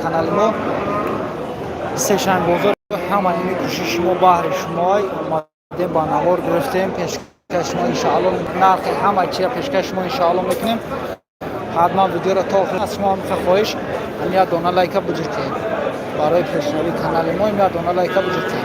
Канали мо сешанбозор, ҳамаи кӯшиши мо баҳри шумо омадем, ба навор гирифтем, пешкаш шумо иншоалло. Нархи ҳама чира пешкаш шумо иншоалло мекунем. Ҳатман видеоро то охир. Аз шумо ҳам хоҳиш, ҳам як дона лайка биҷиқед барои пешравии канали мо, як дона лайка биҷиқед.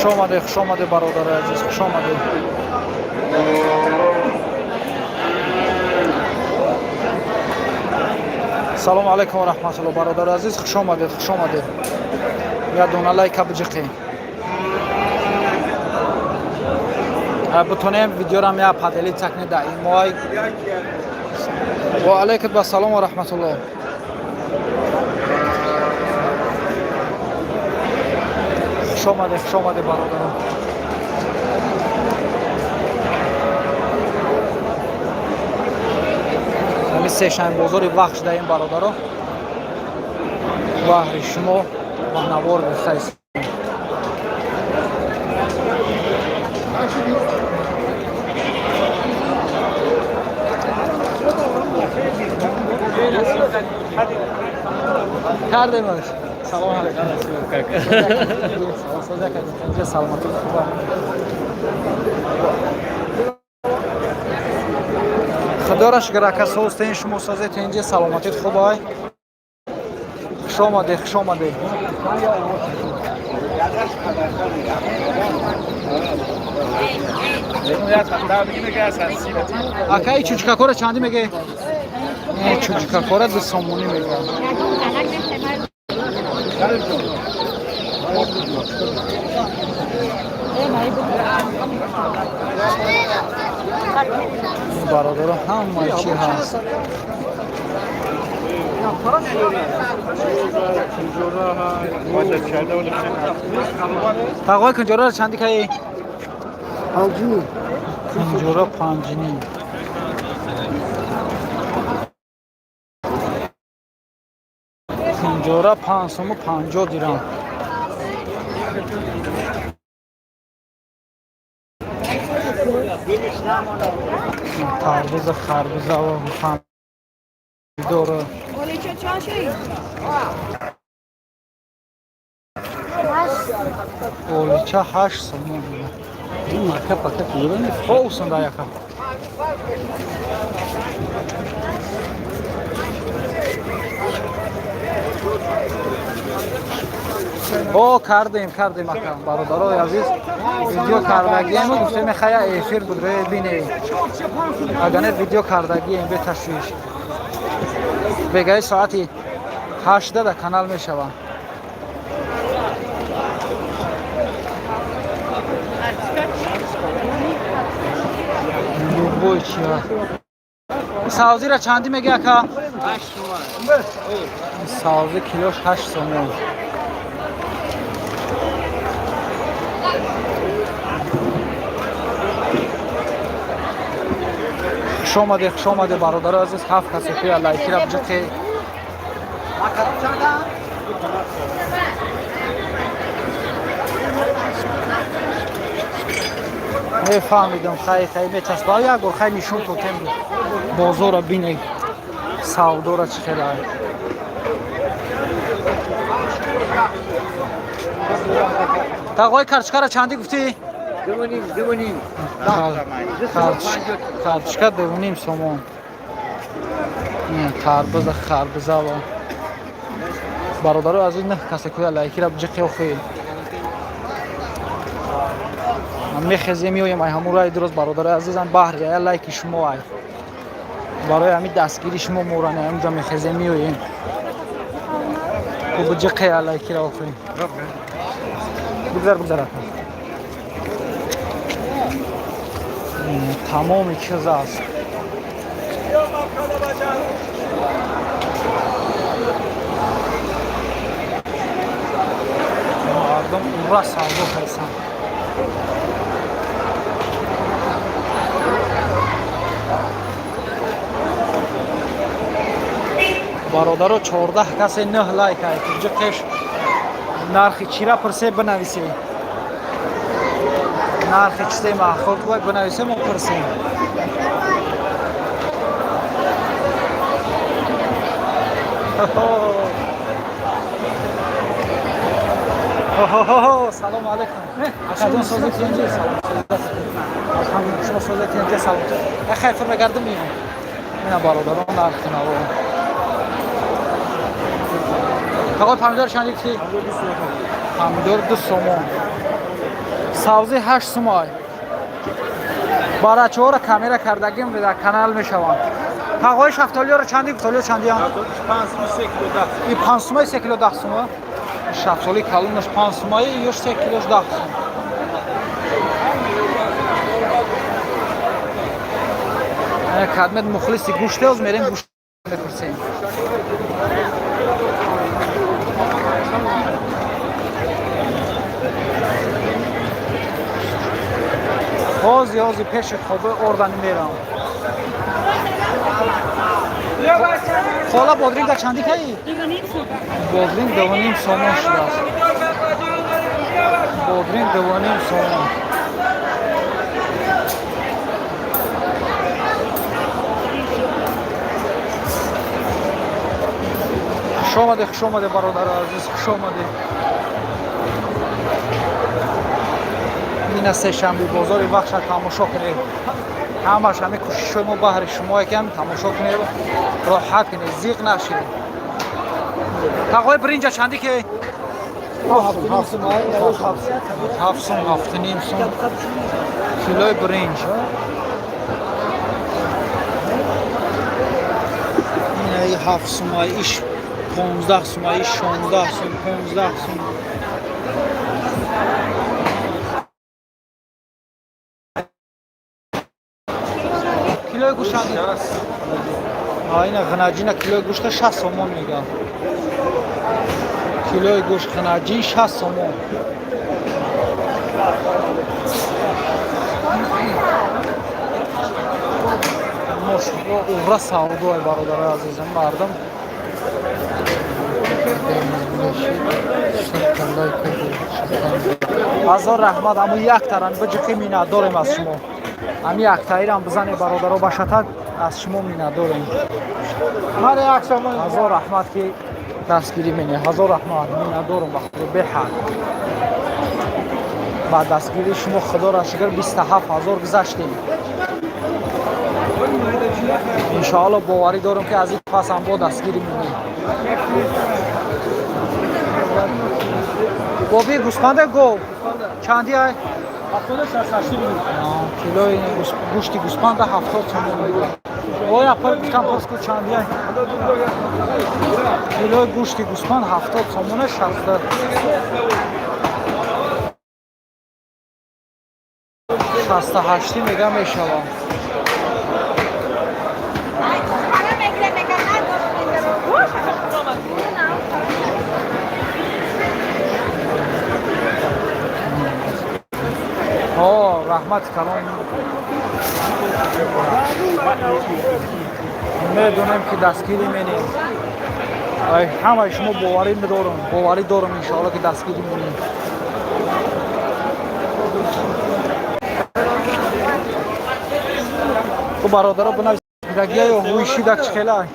Хуш омадед, хуш омадед, бародари азиз, хуш омадед. Салому алайкум ва раҳматулло, бародари азиз, хуш омадед, хуш омадед. Як дона лайка биҷиқем, бутонем видеорам я поделиться кунед дар имой. Ва алайкум ассалом ва раҳматулло. Хуш омадед, хуш омадед, бародарон. Ҳамин сешанбозори вақт шудаем, бародаро, баҳри шумо ба навор гирифтаистем. Кардемаш. Салом алейкум. Саломатӣ, хуба. Худоро шукр, ака, созтен, шумо созед, инҷа, саломатит хубай. Хуш омадед, хуш омадед. Ака, и чучкакора чанди меге? Чучкакора 2 сомонӣ мегӯям. Бародаро, ҳама чӣ ҳаст. Тағои, кунҷораро чанди каи? Кунҷора 5,5. Кунҷора 5 сому 50 дирам. Тарбуза, харбуза, помидора. Олича чанд шуд? Олича 8 сомон. Мака пака кунҷора нест. Хоусанда, яка. О, кардем, кардем, ака. Бародарои азиз, видео кардагием, гуфтем, хая эфир буд, рӯе бинед. Агар не, видео кардагием, беташвиш. Бегаи соати 8 дар канал мешавам. Любой чия. Савзира чанди меги, ака? Савзи килош 8 сомон. Хуш омадед, хуш омадед, бародари азиз. Ҳафт касе пия лайкира биҷиқе. Мефаҳмидам, хай, хай, мечаспа. Як бор хай нишон тотем бозора, бинед савдора чӣ хела. Тағои, картошкара чандӣ гуфтӣ? 2,5, 2,5. Картошка 2,5 сомон. Тарбуза, харбуза ва бародаро азиз, нах касе куя лайкира биҷиқи. Охи, мехезем, меоем ай ҳамун раи дурост, бародарои азизам, баҳри ая лайки шумо, ай барои ҳамин дастгири шумо морани ҳаминҷа мехезем, меоем. Биҷиқе лайкира, охи. Бигзар, бигзар, ака. Тамоми чиз аст. Мардум ура савдо карданд. Бародаро 14 касе 9 лайк ай. Ҷиқеш нархи чира пурсе бинависе. Нархи чизе маъқул кувай бинависе, мо пурсем. Салом алейкум. Акадон сози тинҷи салом. Алҳамдулиллаҳ, шумо сози тинҷи салом. Хайр мегардам меям. Ина бародарон нархи наво. Тағой помидор чанд гуфтӣ? Помидор 2 сомон. Савзи 8 сомон. Барачаҳоро камера кардагим дар канал мешаванд. Тағои шафтолиёро чанди гуфтолиё чандиям? 5 сомон 3 кило 10. И 5 сомон 3 кило 10 сомон. Шафтоли калонаш 5 сомон, ёш 3 килош 10 сомон. Кадмет мухлиси гӯштеоз мерем гӯшт мепурсем. Ҳози ҳози пеши хобе ордани мерам. Хола бодринг дар чанди каи? Бодринг 2.5 сомон шудааст. Бодринг 2.5 сомон. Хуш омаде, хуш омаде бародари азиз, хуш омаде. Ина сешанбе бозори вахша тамошо кунед. Ҳамаш ҳами кӯшишҳои мо баҳри шумо якам тамошо кунед, роҳат кунед, зиқ нашед. Тағои биринҷа чанди ки? 7 сум, 7.5 сум килои биринҷ. Ина 7 сум, иш 15 сум, иш 16 сум, 15 сум. Килои гӯшт чанд? Ина ғинаҷина килои гӯшта 60 сомон мегӯям. Килои гӯшт ғинаҷин 60 сомон. Ура савдои бародарои азизам, мардум. Ҳазор раҳмат, аммо як таран биҷиқи миннатдорем аз шумо. Ами яктаирам бизане бародаро башатак аз шумо миннатдорем. Ҳазор раҳмат ки дастгирӣ мене. Ҳазор раҳмат, миннатдорам ба Худо беҳад. Ба дастгирии шумо Худоро шукр 27 000 гузаштем. Иншоалло боварӣ дорам ки аз ин пас ҳам бо дастгирӣ мене. Боби гӯспанда гов чанди ай? Килои гӯшти гӯспанда 70 сомон мегӯяд. Оя пар гуфтам пурс ку чанди ай? Килои гӯшти гӯспанд 70 сомона 68 мега мешавад. Раҳмат калом. Медонем ки дастгирӣ менем. Ай ҳамаи шумо боварӣ медорам, боварӣ дорам иншоалло ки дастгирӣ менем. Хуб бародаро бинависидагия ё ҳуйшидак чӣ хела ай?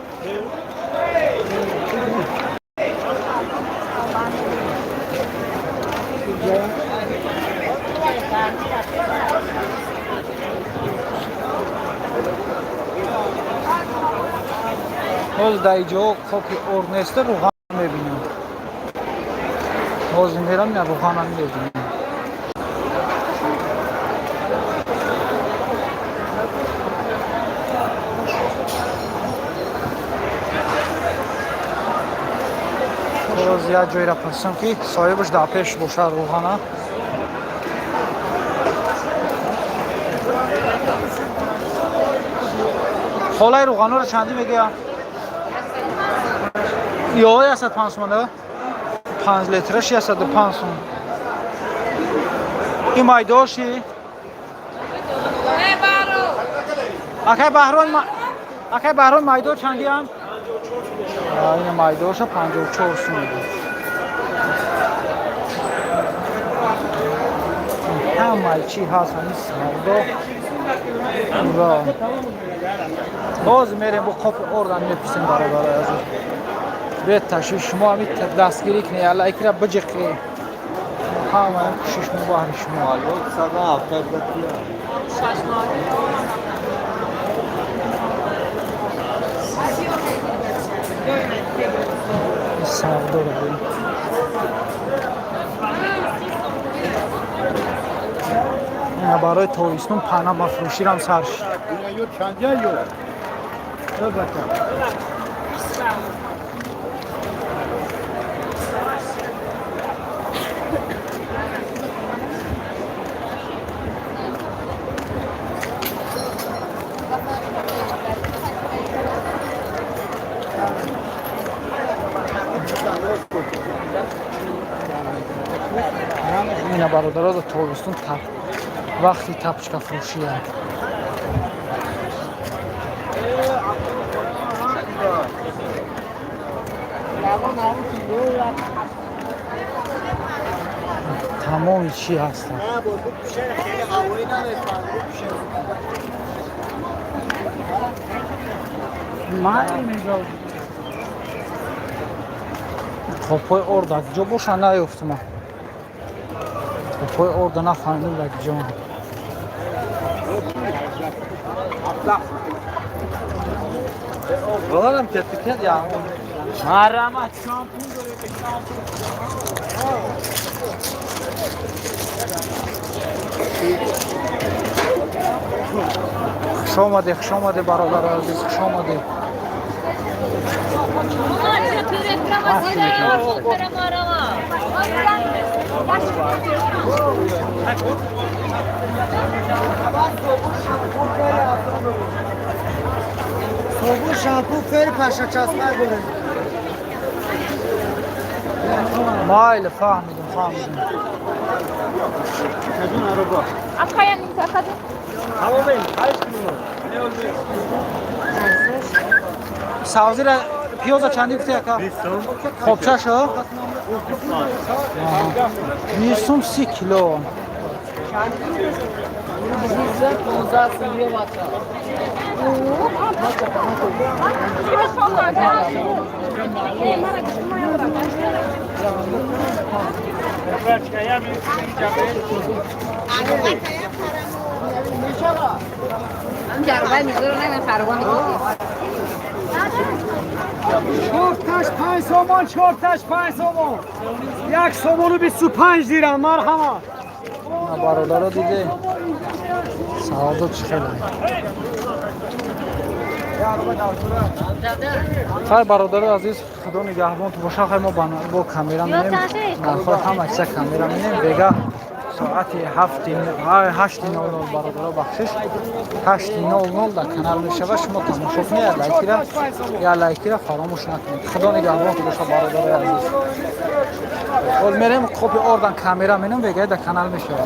Ҳозир дар иҷо хоки орд неста рӯған мебинам. Ҳозир мерам ина рӯғанам мебинам. Боз як ҷойра пурсам ки соҳибаш дар пеш бошад рӯғана. Холаи рӯғанҳоро чандӣ мегӯям? Ё 105 сомона? 5 литраш 105 сом. Ин майдоши? Акай Баҳрон майдо чандиам? Ин майдоша 54 сум буд. Ҳамаи чӣ ҳаст ҳамин савдо. Ва боз мерем бо қопи ордан мепурсем бародарои азиз. Бед ташвиш шумо ҳамин дастгирӣ кунед, я лайкра биҷиқӣ. Ҳама кӯшиш мо баҳри шумо. Савдоро бин. Ина барои тобистон панама фурӯширам сар шуд. Ина бародаро да тобистон вақти тапчка фурӯшия. Тамоми чӣ ҳастанд. Қопҳои орда ҷо боша наёфтума. Қопҳои орда нафаҳмидам дар ҷо. Балам тетикет я. Марҳамат, шампун доред, шампун. Хуш омадед, хуш омадед бародари азиз, хуш омадед. Собун шампун фери пашачаспа дорем. Майли, фаҳмидем, фаҳмидем. Савзира пиёза чанди гуфти ака? Хоб чашо? 20 сум 30 кило. Чорташ 5 сомон, чорташ 5 сомон. 1 сомону 25 дирам, марҳамат. Бародаро диде савдо чӣ хеле. Хай бародари азиз, худо нигаҳбон боша. Хай мо бо камера менем, нархҳо ҳама чиза камера менем. Бега соати 8:00 бародаро бахшиш 8:00 дар канал мешава. Шумо тамошо кунед, я лайкира фаромӯш накунед. Худо нигаҳбон боша бародари азиз. Боз мерем қопи ордан камера менем, бега дар канал мешава.